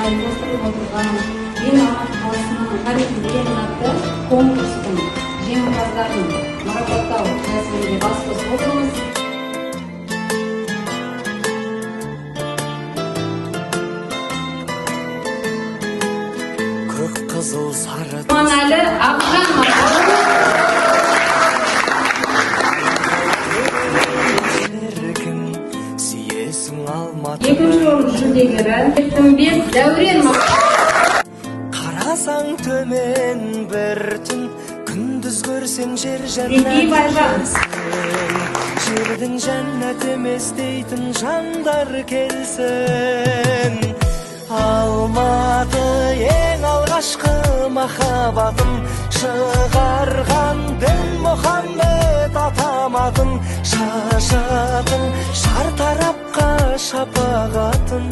ұйымдастырылып отырған «Мен Алматы қаласының тарихын білемін» атты конкурстың жеңімпаздарын марапаттау рәсімінде бас қосып отырмыз. Көк, қызыл, сары. Құрманәлі Ақжан Мақалұлы. Шіркін, сүйесің Алматы. Екінші орын жүлдегері Бектімбет Дәурен. Қарасаң төмен бір түн, күндіз көрсең жер Бекеев Айжан. Жердің жәннат емес дейтін жандар келсін. Алматы, ең алғашқы махаббатым, шығарған Дінмұхаммед атаматын, шашатын шар тарапқа шапағатын.